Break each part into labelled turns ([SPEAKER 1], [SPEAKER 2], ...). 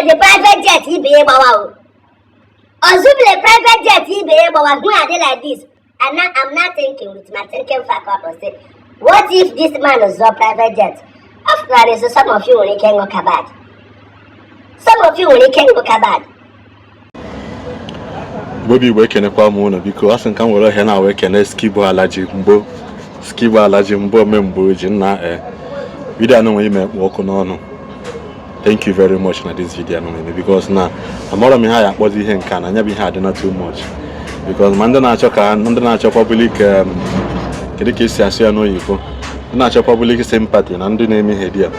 [SPEAKER 1] the private jet ibe ya gbawa o. Ọzụbile private jet ibe ya gbawa hụ adị like this. And now I'm not thinking with my thinking faculty, say, what if this man zụọ private jet? After all, so some of you nwere ike ịṅụ kabad. Some of you nwere ike ịṅụ kabad.
[SPEAKER 2] Igbo bụ Igbo, ekenekwa m ụnụ. Biko, asị m ka m were ohere na wee kene Skibo Alaji Mgbo, Skibo Alaji Mgbo ome mgbe oji nna e video anụ nwere ime ekpo ọkụ n'ọnụ. Thank you very much na this video anụ ime, because na amarọ m ihe a ya akpọzi ihe nke a na anya bụ ihe adịna too much, because ma ndị na-achọ ka ndị na-achọ public, kedu ka esi asụ ya n'oyibo, ndị na-achọ public sympathy na ndị na-eme ihe dị ya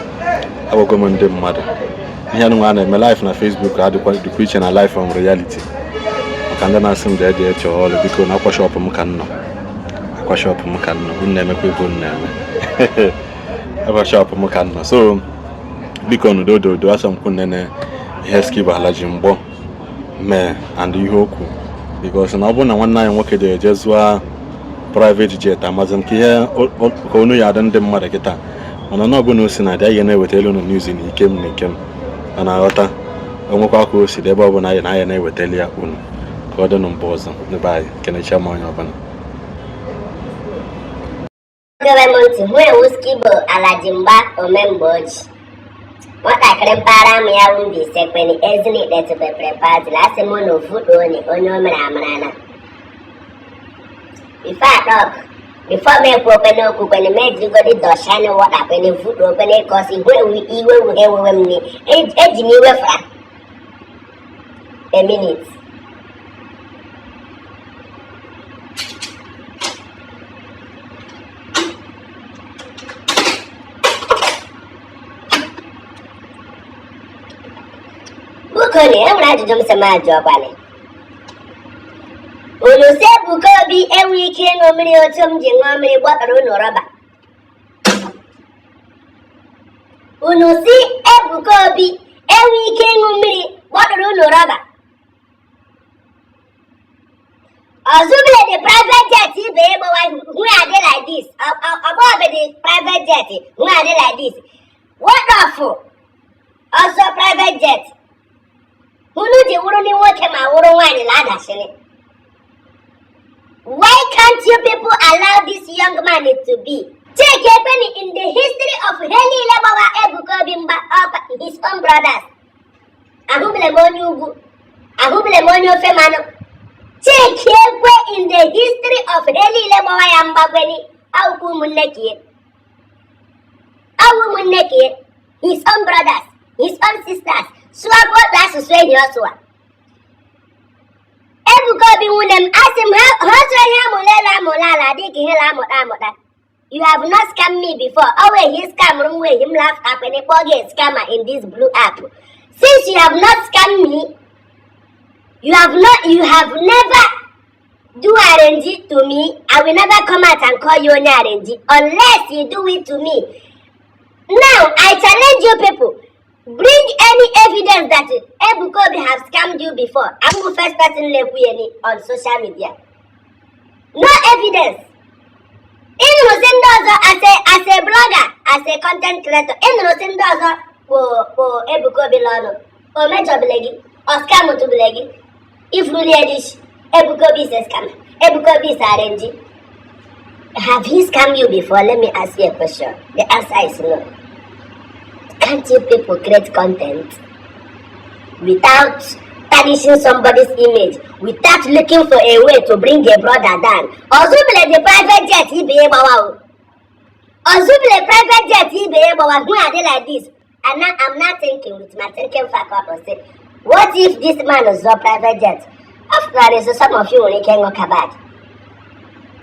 [SPEAKER 2] agwago m ndị mmadụ ihe anụ a na-eme live na Facebook adịkwa dịkwa iche na live from reality. Maka ndị na-asị m dee dee chọọ ọrụ, biko, na akwa shop m ka m nọ, akwa shop m ka m nọ. Unu na-emekwa ebe unu na-eme, akwa shop m ka m nọ. So biko, nudo dodo asọmkwu nene ihe Skibo Alaji Mgbọ mee and ihe okwu, because na ọ bụrụ na nwanne anyị nwoke dị eje zụọ private jet, amazi m ka ihe ka onu ya adị ndị mmadụ kịta. Mana ọnụ ọbụla o si na adị, anyị na-eweta elu na news na ikem na ikem mana aghọta onwekwa ka o si dị ebe ọbụla anyị na anyị na-ewetali ya unu ka ọ dị na mgbe ọzọ. N'ebe anyị kenecha m onye ọbụla.
[SPEAKER 1] Gere m ntị, hụ ewu Skibo Alaji Mgba omemgbe oji nwatakịrị mpaghara amụ ya wụ Mbaise kweni ezinidetubepere pazil. Asị m na ofu onye onye o mere amara na ife atọk before m ekwu okwe n'okwu kweni m ejigodi dọshani wọta kweni vudo okwe kọsi hụ ewu iwe wuhe ewewe m ni eji m iwe fra a minute. Bukoni, enwere ajụjụ m sị m ajụọkwanị unu. Si Ebuka Obi enweghị ike ịṅụ mmiri otu m ji ṅụọ mmiri gbọtara unu rọba. Unu si Ebuka Obi enweghị ike ịṅụ mmiri gbọtara unu rọba. Ọzụbile the private jet ibe ya gbawa hụ adị like this. Ọgbọbe the private jet hụ adị like this. What of ọzọ private jet unu ji wụrụ ndị nwoke ma wụrụ nwaanyị na adashịrị? Why can't you people allow this young man to be? Check ekweni in the history of ihe niile gbawa Ebuka Obi mgba, ọkwa his own brothers. Ahụbile m onye ugwu, ahụbile m onye ofe mmanụ. Check ekwe in the history of ihe niile gbawa ya mgbakweni, akwụkwọ ụmụnne kie, ọwụ ụmụnne kie, his own brothers, his own sisters, sụọkwa otu asụsụ enyi ọ sụwa. Ebuka Obi nwunye m, asị m ha ha sụrụ ihe amụla elu amụla ala dịka ihe la amụta amụta. You have not scammed me before. Always he scam m wee him laugh up and kpọọ gị a scammer in this blue app. Since you have not scammed me, you have not, you have never do arrange to me, I will never come out and call you onye arrange unless you do it to me. Now I challenge you people, bring any evidence that Ebuka Obi have scammed you before. I'm the first person na-ekwu ya ni on social media. No evidence. Ịnụrụ sị ndị ọzọ, as a blogger, as a content creator, ịnụrụ sị ndị ọzọ kpo kpo Ebuka Obi n'ọnụ, o mejọbile gị, ọ scam tụbile gị, ifuruli ya dish. Ebuka Obi is a scammer, Ebuka Obi is arrange. Have he scammed you before? Let me ask you a question. The answer is no. Can't you people create content without tarnishing somebody's image, without looking for a way to bring a brother down? Ọzụbile the private jet ibe ya gbawa o. Ọzụbile private jet ibe ya gbawa hụ adị like this. And now I'm not thinking with my thinking faculty, say, what if this man zụọ private jet? After all, so some of you nwere ike ịṅụ kabad.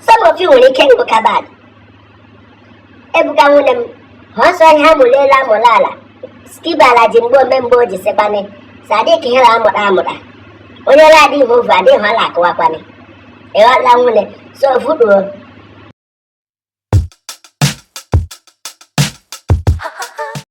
[SPEAKER 1] Some of you nwere ike ịṅụ kabad. Ebuka nwunye m, ha ọsọ ihe amụla elu amụla ala. Skibo Alaji mgbe ome mgbe o ji sịkwanị sị adịghị ka ihe la amụta amụta onye la adịghị ovu adịghị ọla akụwakwanị. Ịghọtala nwunye? So vuduo.